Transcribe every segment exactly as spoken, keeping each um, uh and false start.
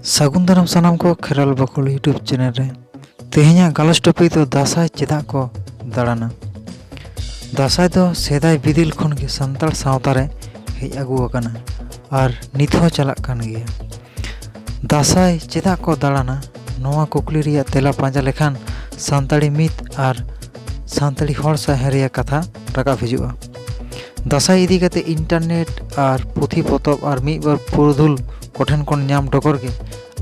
ᱥᱟᱹᱜᱩᱱ ᱫᱟᱨᱟᱢ ᱥᱟᱱᱟᱢ ᱠᱚ ᱠᱷᱮᱨᱣᱟᱞ ᱵᱟᱠᱷᱳᱞ YouTube ᱪᱮᱱᱮᱞ ᱨᱮ᱾ ᱛᱮᱦᱮᱧᱟᱜ ᱜᱟᱞᱚᱪ ᱴᱚᱯᱤᱠ ᱫᱚ ᱫᱟᱸᱥᱟᱭ ᱪᱮᱫᱟᱜ ᱠᱚ ᱫᱟᱬᱟᱱᱟ᱾ ᱫᱟᱸᱥᱟᱭ ᱫᱚ ᱥᱮᱫᱟᱭ ᱵᱤᱫᱤᱞ ᱠᱷᱚᱱ ᱜᱮ ᱥᱟᱱᱛᱟᱲ ᱥᱟᱶᱛᱟ ᱨᱮ ᱦᱮᱡ ᱟᱹᱜᱩ ᱟᱠᱟᱱᱟ ᱟᱨ ᱱᱤᱛ ᱦᱚᱸ ᱪᱟᱞᱟᱜ ᱠᱟᱱ ᱜᱮᱭᱟ᱾ ᱫᱟᱸᱥᱟᱭ ᱪᱮᱫᱟᱜ ᱠᱚ ᱫᱟᱬᱟᱱᱟ? ᱱᱚᱣᱟ ᱠᱩᱠᱞᱤ ᱨᱮᱭᱟᱜ ᱛᱮᱞᱟ ᱯᱟᱸᱡᱟ ᱞᱮᱠᱷᱟᱱ ᱥᱟᱱᱛᱟᱲᱤ ᱢᱤᱛ ᱟᱨ ᱥᱟᱱᱛᱟᱲᱤ ᱦᱚᱲ ᱥᱟᱶᱦᱮᱫ ᱨᱮᱭᱟᱜ ᱠᱟᱛᱷᱟ ᱨᱟᱠᱟᱵ ᱦᱤᱡᱩᱜᱼᱟ᱾ ᱫᱟᱸᱥᱟᱭ ᱤᱫᱤ ᱠᱟᱛᱮ ᱤᱱᱴᱟᱨᱱᱮᱴ ᱟᱨ ᱯᱩᱛᱷᱤ ᱯᱚᱛᱚᱵ ᱟᱨ ᱢᱤᱫ ᱵᱟᱨ ᱯᱩᱨᱩᱫᱷᱩᱞ ᱠᱚᱴᱷᱮᱱ ᱠᱷᱚᱱ ᱧᱟᱢ ᱰᱚᱜᱚᱨ ᱜᱮ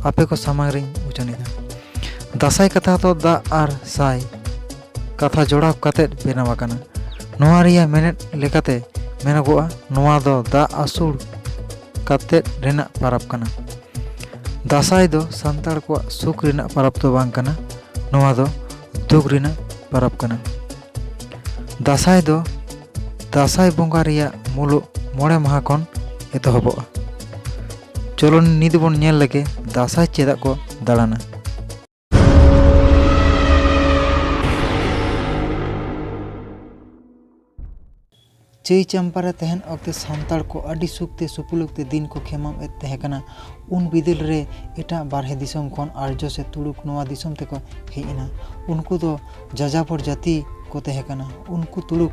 ᱟᱯᱮ ᱠᱚ ᱥᱟᱢᱟᱝ ᱨᱤᱧ ᱩᱪᱷᱟᱹᱱ ᱮᱫᱟ᱾ ᱫᱟᱸᱥᱟᱭ ᱠᱟᱛᱷᱟ ᱫᱚ ᱫᱟᱜ ᱟᱨ ᱥᱟᱭ ᱠᱟᱛᱷᱟ ᱡᱚᱲᱟᱣ ᱠᱟᱛᱮ ᱵᱮᱱᱟᱣ ᱟᱠᱟᱱᱟ᱾ ᱱᱚᱣᱟ ᱨᱮᱭᱟᱜ ᱢᱮᱱᱮᱫ ᱞᱮᱠᱟᱛᱮ ᱢᱮᱱᱚᱜᱚᱜᱼᱟ, ᱱᱚᱣᱟ ᱫᱚ ᱫᱟᱜ ᱟᱹᱥᱩᱲ ᱠᱟᱛᱮ ᱨᱮᱱᱟᱜ ᱯᱟᱨᱟᱵᱽ ᱠᱟᱱᱟ᱾ ᱫᱟᱸᱥᱟᱭ ᱫᱚ ᱥᱟᱱᱛᱟᱲ ᱠᱚᱣᱟᱜ ᱥᱩᱠ ᱨᱮᱱᱟᱜ ᱯᱟᱨᱟᱵᱽ ᱫᱚ ᱵᱟᱝ ᱠᱟᱱᱟ, ᱱᱚᱣᱟ ᱫᱚ ᱫᱩᱠ ᱨᱮᱱᱟᱜ ᱯᱟᱨᱟᱵᱽ ᱠᱟᱱᱟ᱾ ᱫᱟᱸᱥᱟᱭ ᱫᱚ ᱫᱟᱸᱥᱟᱭ ᱵᱚᱸᱜᱟ ᱨᱮᱭᱟᱜ ᱢᱩᱞᱩᱜ ᱢᱚᱬᱮ ᱢᱟᱦᱟ ᱠᱷᱚᱱ ᱮᱛᱚᱦᱚᱵᱚᱜᱼᱟ᱾ ᱪᱚᱞᱚ ᱱᱤᱛ ᱵᱚᱱ ᱧᱮᱞ ᱞᱮᱜᱮ ᱫᱟᱸᱥᱟᱭ ᱪᱮᱫᱟᱜ ᱠᱚ ᱫᱟᱬᱟᱱᱟ᱾ ᱪᱟᱹᱭ ᱪᱟᱢᱯᱟ ᱨᱮ ᱛᱟᱦᱮᱱ ᱚᱠᱛᱮ ᱥᱟᱱᱛᱟᱲ ᱠᱚ ᱟᱹᱰᱤ ᱥᱩᱠ ᱛᱮ ᱥᱩᱯᱩᱞᱩᱠ ᱛᱮ ᱫᱤᱱ ᱠᱚ ᱠᱷᱮᱢᱟᱣ ᱮᱫ ᱛᱟᱦᱮᱸ ᱠᱟᱱᱟ᱾ ᱩᱱ ᱵᱤᱫᱟᱹᱞ ᱨᱮ ᱮᱴᱟᱜ ᱵᱟᱨᱦᱮ ᱫᱤᱥᱚᱢ ᱠᱷᱚᱱ ᱟᱨᱡᱚ ᱥᱮ ᱛᱩᱲᱩᱠ ᱱᱚᱣᱟ ᱫᱤᱥᱚᱢ ᱛᱮᱠᱚ ᱦᱮᱡ ᱮᱱᱟ᱾ ᱩᱱᱠᱩ ᱫᱚ ᱡᱟᱡᱟᱵᱚᱨ ᱡᱟᱹᱛᱤ ᱠᱚ ᱛᱟᱦᱮᱸ ᱠᱟᱱᱟ᱾ ᱩᱱᱠᱩ ᱛᱩᱲᱩᱠ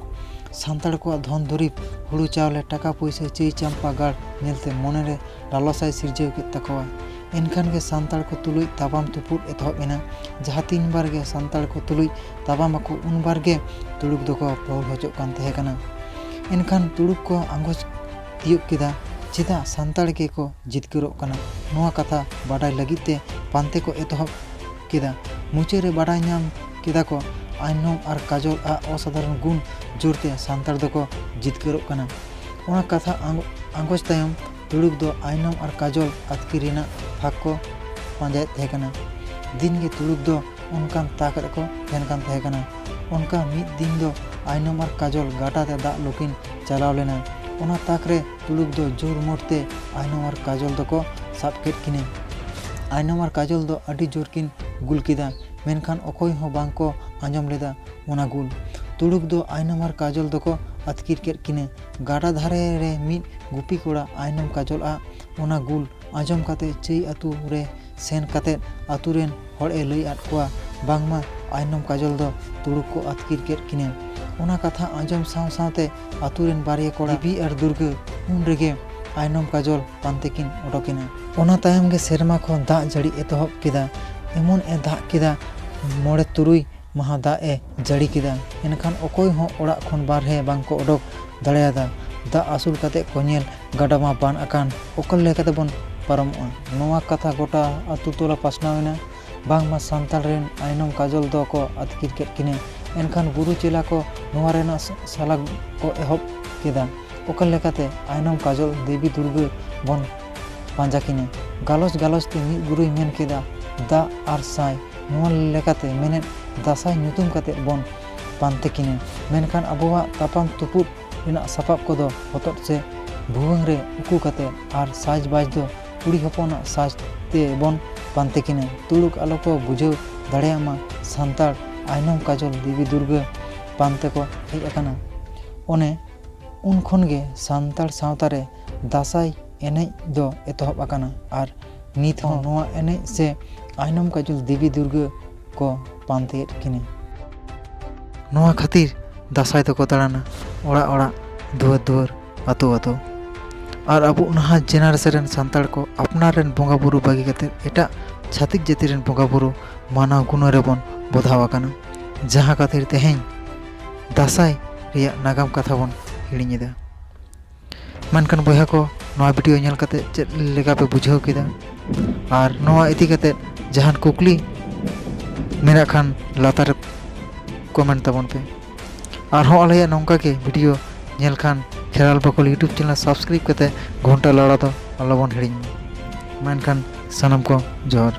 ᱥᱟᱱᱛᱟᱲ ᱠᱚᱣᱟᱜ ᱫᱷᱚᱱ ᱫᱩᱨᱤᱵᱽ, ᱦᱩᱲᱩ ᱪᱟᱣᱞᱮ, ᱴᱟᱠᱟ ᱯᱩᱭᱥᱟᱹ, ᱪᱟᱹᱭ ᱪᱟᱢᱯᱟ ᱜᱟᱲ ᱧᱮᱞᱛᱮ ᱢᱚᱱᱮᱨᱮ ᱞᱟᱞᱚᱥᱟᱭ ᱥᱤᱨᱡᱟᱹᱣ ᱠᱮᱫ ᱛᱟᱠᱚᱣᱟ᱾ ᱮᱱᱠᱷᱟᱱ ᱜᱮ ᱥᱟᱱᱛᱟᱲ ᱠᱚ ᱛᱩᱞᱩᱡ ᱛᱟᱯᱟᱢ ᱛᱩᱯᱩᱫ ᱮᱛᱚᱦᱚᱵ ᱮᱱᱟ᱾ ᱡᱟᱦᱟᱸ ᱛᱤᱱ ᱵᱟᱨ ᱜᱮ ᱥᱟᱱᱛᱟᱲ ᱠᱚ ᱛᱩᱞᱩᱡ ᱛᱟᱯᱟᱢ ᱟᱠᱚ, ᱩᱱ ᱵᱟᱨ ᱜᱮ ᱛᱩᱲᱩᱠ ᱫᱚᱠᱚ ᱯᱟᱹᱦᱩᱲ ᱦᱚᱪᱚᱜ ᱠᱟᱱ ᱛᱟᱦᱮᱸ ᱠᱟᱱᱟ᱾ ᱮᱱᱠᱷᱟᱱ ᱛᱩᱲᱩᱠ ᱠᱚ ᱟᱸᱜᱚᱪ ᱛᱤᱭᱳᱜ ᱠᱮᱫᱟ, ᱪᱮᱫᱟᱜ ᱥᱟᱱᱛᱟᱲ ᱜᱮᱠᱚ ᱡᱤᱛᱠᱟᱹᱨᱚᱜ ᱠᱟᱱᱟ᱾ ᱱᱚᱣᱟ ᱠᱟᱛᱷᱟ ᱵᱟᱰᱟᱭ ᱞᱟᱹᱜᱤᱫ ᱛᱮ ᱯᱟᱱᱛᱮ ᱠᱚ ᱮᱛᱚᱦᱚᱵ ᱠᱮᱫᱟ᱾ ᱢᱩᱪᱟᱹᱫ ᱨᱮ ᱵᱟᱰᱟᱭ ᱧᱟᱢ ᱠᱮᱫᱟ ᱠᱚ, ᱟᱭᱱᱚᱢ ᱟᱨ ᱠᱟᱡᱚᱞ ᱟᱜ ᱚᱥᱟᱫᱷᱟᱨᱚᱱ ᱜᱩᱱ ᱡᱳᱨᱛᱮ ᱥᱟᱱᱛᱟᱲ ᱫᱚᱠᱚ ᱡᱤᱛᱠᱟᱹᱨᱚᱜ ᱠᱟᱱᱟ᱾ ᱚᱱᱟ ᱠᱟᱛᱷᱟ ᱟᱸᱜ-, ᱟᱸᱜᱚᱪ ᱛᱟᱭᱚᱢ ᱛᱩᱲᱩᱠ ᱫᱚ ᱟᱭᱱᱚᱢ ᱟᱨ ᱠᱟᱡᱚᱞ ᱟᱹᱛᱠᱤᱨ ᱨᱮᱱᱟᱜ ᱯᱷᱟᱸᱠ ᱠᱚ ᱯᱟᱸᱡᱟᱭᱮᱫ ᱛᱟᱦᱮᱸ ᱠᱟᱱᱟ᱾ ᱫᱤᱱ ᱜᱮ ᱛᱩᱲᱩᱠ ᱫᱚ ᱚᱱᱠᱟᱱ ᱛᱟᱠ ᱨᱮᱠᱚ ᱛᱟᱦᱮᱱ ᱠᱟᱱ ᱛᱟᱦᱮᱸ ᱠᱟᱱᱟ᱾ ᱚᱱᱠᱟ ᱢᱤᱫ ᱫᱤᱱ ᱫᱚ ᱟᱭᱱᱚᱢ ᱟᱨ ᱠᱟᱡᱚᱞ ᱜᱟᱰᱟ ᱛᱮ ᱫᱟᱜ ᱞᱩ ᱠᱤᱱ ᱪᱟᱞᱟᱣ ᱞᱮᱱᱟ᱾ ᱚᱱᱟ ᱛᱟᱠ ᱨᱮ ᱛᱩᱲᱩᱠ ᱫᱚ ᱡᱳᱨ ᱢᱳᱴ ᱛᱮ ᱟᱭᱱᱚᱢ ᱟᱨ ᱠᱟᱡᱚᱞ ᱫᱚᱠᱚ ᱥᱟᱵ ᱠᱮᱫ ᱠᱤᱱᱟᱹ᱾ ᱟᱭᱱᱚᱢ ᱟᱨ ᱠᱟᱡᱚᱞ ᱫᱚ ᱟᱹᱰᱤ ᱡᱳᱨ ᱠᱤᱱ ᱜᱩᱞ ᱠᱮᱫᱟ, ᱢᱮᱱᱠᱷᱟᱱ ᱚᱠᱚᱭ ᱦᱚᱸ ᱵᱟᱝ ᱠᱚ ᱟᱸᱡᱚᱢ ᱞᱮᱫᱟ ᱚᱱᱟ ᱜᱩᱞ᱾ ᱛᱩᱲᱩᱠ ᱫᱚ ᱟᱭᱱᱚᱢ ᱟᱨ ᱠᱟᱡᱚᱞ ᱫᱚᱠᱚ ᱟᱹᱛᱠᱤᱨ ᱠᱮᱫ ᱠᱤᱱᱟᱹ᱾ ᱜᱟᱰᱟ ᱫᱷᱟᱨᱮ ᱨᱮ ᱢᱤᱫ ᱜᱩᱯᱤ ᱠᱚᱲᱟ ᱟᱭᱱᱚᱢ ᱠᱟᱡᱚᱞ ᱟᱜ ᱚᱱᱟ ᱜᱩᱞ ᱟᱸᱡᱚᱢ ᱠᱟᱛᱮ ᱪᱟᱹᱭ ᱟᱹᱛᱩ ᱨᱮ ᱥᱮᱱ ᱠᱟᱛᱮ ᱟᱹᱛᱩ ᱨᱮᱱ ᱦᱚᱲ ᱮ ᱞᱟᱹᱭ ᱟᱫ ᱠᱚᱣᱟ ᱵᱟᱝᱢᱟ ᱟᱭᱱᱚᱢ ᱠᱟᱡᱚᱞ ᱫᱚ ᱛᱩᱲᱩᱠ ᱠᱚ ᱟᱹᱛᱠᱤᱨ ᱠᱮᱫ ᱠᱤᱱᱟᱹ᱾ ᱚᱱᱟ ᱠᱟᱛᱷᱟ ᱟᱸᱡᱚᱢ ᱥᱟᱶ ᱥᱟᱶᱛᱮ ᱟᱹᱛᱩ ᱨᱮᱱ ᱵᱟᱨᱭᱟ ᱠᱚᱲᱟ ᱫᱮᱵᱤ ᱟᱨ ᱫᱩᱨᱜᱟᱹ ᱩᱱ ᱨᱮᱜᱮ ᱟᱭᱱᱚᱢ ᱠᱟᱡᱚᱞ ᱯᱟᱱᱛᱮ ᱠᱤᱱ ᱚᱰᱚᱠᱮᱱᱟ᱾ ᱚᱱᱟ ᱛᱟᱭᱚᱢ ᱜᱮ ᱥᱮᱨᱢᱟ ᱠᱷᱚᱱ ᱫᱟᱜ ᱡᱟᱹᱲᱤ ᱮᱛᱚᱦᱚᱵ ᱠᱮᱫᱟ᱾ ᱮᱢᱚᱱ ᱮ ᱫᱟᱜ ᱠᱮᱫᱟ, ᱢᱚᱬᱮ ᱛᱩᱨᱩᱭ ᱢᱟᱦᱟ ᱫᱟᱜ ᱮ ᱡᱟᱹᱲᱤ ᱠᱮᱫᱟ᱾ ᱮᱱᱠᱷᱟᱱ ᱚᱠᱚᱭ ᱦᱚᱸ ᱚᱲᱟᱜ ᱠᱷᱚᱱ ᱵᱟᱨᱦᱮ ᱵᱟᱝ ᱠᱚ ᱚᱰᱚᱠ ᱫᱟᱲᱮᱭᱟᱫᱟ᱾ ᱫᱟᱜ ᱟᱹᱥᱩᱞ ᱠᱟᱛᱮ ᱠᱚ ᱧᱮᱞ, ᱜᱟᱰᱟ ᱢᱟ ᱵᱟᱱ ᱟᱠᱟᱱ, ᱚᱠᱟ ᱞᱮᱠᱟᱛᱮ ᱵᱚᱱ ᱯᱟᱨᱚᱢᱚᱜᱼᱟ? ᱱᱚᱣᱟ ᱠᱟᱛᱷᱟ ᱜᱚᱴᱟ ᱟᱹᱛᱩ ᱴᱚᱞᱟ ᱯᱟᱥᱱᱟᱣ ᱮᱱᱟ, ᱵᱟᱝᱢᱟ ᱥᱟᱱᱛᱟᱲ ᱨᱮᱱ ᱟᱭᱱᱚᱢ ᱠᱟᱡᱚᱞ ᱫᱚ ᱠᱚ ᱟᱹᱛᱠᱤᱨ ᱠᱮᱫ ᱠᱤᱱᱟᱹ᱾ ᱮᱱᱠᱷᱟᱱ ᱵᱩᱨᱩ ᱪᱮᱞᱟ ᱠᱚ ᱱᱚᱣᱟ ᱨᱮᱱᱟᱜ ᱥᱟ-, ᱥᱟᱞᱟ ᱠᱚ ᱮᱦᱚᱵ ᱠᱮᱫᱟ, ᱚᱠᱟ ᱞᱮᱠᱟᱛᱮ ᱟᱭᱱᱚᱢ ᱠᱟᱡᱚᱞ ᱫᱮᱵᱤ ᱫᱩᱨᱜᱟᱹ ᱵᱚᱱ ᱯᱟᱸᱡᱟ ᱠᱤᱱᱟᱹ? ᱜᱟᱞᱚᱪ ᱜᱟᱞᱚᱪ ᱛᱮ ᱢᱤᱫ ᱜᱩᱨᱩᱭ ᱢᱮᱱ ᱠᱮᱫᱟ, ᱫᱟᱜ ᱟᱨ ᱥᱟᱭ᱾ ᱱᱚᱣᱟ ᱞᱮᱠᱟᱛᱮ ᱢᱮᱱᱮᱫ ᱫᱟᱸᱥᱟᱭ ᱧᱩᱛᱩᱢ ᱠᱟᱛᱮ ᱵᱚᱱ ᱯᱟᱱᱛᱮ ᱠᱤᱱᱟᱹ᱾ ᱢᱮᱱᱠᱷᱟᱱ ᱟᱵᱚᱣᱟᱜ ᱛᱟᱯᱟᱢ ᱛᱩᱯᱩᱫ ᱨᱮᱱᱟᱜ ᱥᱟᱯᱟᱵ ᱠᱚᱫᱚ ᱦᱚᱛᱚᱫ ᱥᱮ ᱵᱷᱩᱣᱟᱹᱝ ᱨᱮ ᱩᱠᱩ ᱠᱟᱛᱮ ᱟᱨ ᱥᱟᱡᱽᱵᱟᱡᱽ ᱫᱚ ᱠᱩᱲᱤ ᱦᱚᱯᱚᱱᱟᱜ ᱥᱟᱡᱽ ᱛᱮ ᱵᱚᱱ ᱯᱟᱱᱛᱮ ᱠᱤᱱᱟᱹ᱾ ᱛᱩᱲᱩᱠ ᱟᱞᱚ ᱠᱚ ᱵᱩᱡᱷᱟᱹᱣ ᱫᱟᱲᱮᱭᱟᱜ ᱢᱟ, ᱥᱟᱱᱛᱟᱲ ᱟᱭᱱᱚᱢ ᱠᱟᱡᱚᱞ ᱫᱮᱵᱤ ᱫᱩᱨᱜᱟᱹ ᱯᱟᱱᱛᱮ ᱠᱚ ᱦᱮᱡ ᱟᱠᱟᱱᱟ᱾ ᱚᱱᱮ ᱩᱱ ᱠᱷᱚᱱ ᱜᱮ ᱥᱟᱱᱛᱟᱲ ᱥᱟᱶᱛᱟ ᱨᱮ ᱫᱟᱸᱥᱟᱭ ᱮᱱᱮᱡ ᱫᱚ ᱮᱛᱚᱦᱚᱵ ᱟᱠᱟᱱᱟ ᱟᱨ ᱱᱤᱛ ᱦᱚᱸ ᱱᱚᱣᱟ ᱮᱱᱮᱡ ᱥᱮ ᱟᱭᱱᱚᱢ ᱠᱟᱡᱚᱞ ᱫᱮᱵᱤ ᱫᱩᱨᱜᱟᱹ ᱠᱚ ᱯᱟᱱᱛᱮᱭᱮᱫ ᱠᱤᱱᱟᱹ᱾ ᱱᱚᱣᱟ ᱠᱷᱟᱹᱛᱤᱨ ᱫᱟᱸᱥᱟᱭ ᱫᱚᱠᱚ ᱫᱟᱬᱟᱱᱟ ᱚᱲᱟᱜ ᱚᱲᱟᱜ, ᱫᱩᱣᱟᱹᱨ ᱫᱩᱣᱟᱹᱨ, ᱟᱛᱳ ᱟᱛᱳ᱾ ᱟᱨ ᱟᱵᱚ ᱱᱟᱦᱟᱜ generation ᱨᱮᱱ ᱥᱟᱱᱛᱟᱲ ᱠᱚ ᱟᱯᱱᱟᱨ ᱨᱮᱱ ᱵᱚᱸᱜᱟ ᱵᱩᱨᱩ ᱵᱟᱹᱜᱤ ᱠᱟᱛᱮ ᱮᱴᱟᱜ ᱪᱷᱟᱹᱛᱤᱠ ᱡᱟᱹᱛᱤ ᱨᱮᱱ ᱵᱚᱸᱜᱟ ᱵᱩᱨᱩ ᱢᱟᱱᱟᱣ ᱜᱩᱱᱟᱹᱣ ᱨᱮᱵᱚᱱ ᱵᱚᱫᱷᱟᱣ ᱟᱠᱟᱱᱟ, ᱡᱟᱦᱟᱸ ᱠᱷᱟᱹᱛᱤᱨ ᱛᱮᱦᱮᱧ ᱫᱟᱸᱥᱟᱭ ᱨᱮᱭᱟᱜ ᱱᱟᱜᱟᱢ ᱠᱟᱛᱷᱟ ᱵᱚᱱ ᱦᱤᱲᱤᱧ ᱮᱫᱟ᱾ ᱢᱮᱱᱠᱷᱟᱱ ᱵᱚᱭᱦᱟ ᱠᱚ, ᱱᱚᱣᱟ video ᱧᱮᱞ ᱠᱟᱛᱮ ᱪᱮᱫ ᱞᱮᱠᱟ ᱯᱮ ᱵᱩᱡᱷᱟᱹᱣ ᱠᱮᱫᱟ? ᱟᱨ ᱱᱚᱣᱟ ᱤᱫᱤ ᱠᱟᱛᱮ ᱡᱟᱦᱟᱱ ᱠᱩᱠᱞᱤ ᱢᱮᱱᱟᱜ ᱠᱷᱟᱱ ᱞᱟᱛᱟᱨ ᱨᱮ comment ᱛᱟᱵᱚᱱ ᱯᱮ᱾ ᱟᱨᱦᱚᱸ ᱟᱞᱮᱭᱟᱜ ᱱᱚᱝᱠᱟ ᱜᱮ video ᱧᱮᱞ ᱠᱷᱟᱱ ᱠᱷᱮᱨᱣᱟᱞ ᱵᱟᱠᱷᱳᱞ YouTube channel subscribe ᱠᱟᱛᱮ ᱜᱷᱚᱱᱴᱟ ᱞᱟᱲᱟ ᱫᱚ ᱟᱞᱚᱵᱚᱱ ᱦᱤᱲᱤᱧ ᱢᱟ᱾ ᱢᱮᱱᱠᱷᱟᱱ ᱥᱟᱱᱟᱢ ᱠᱚ ᱡᱚᱦᱟᱨ᱾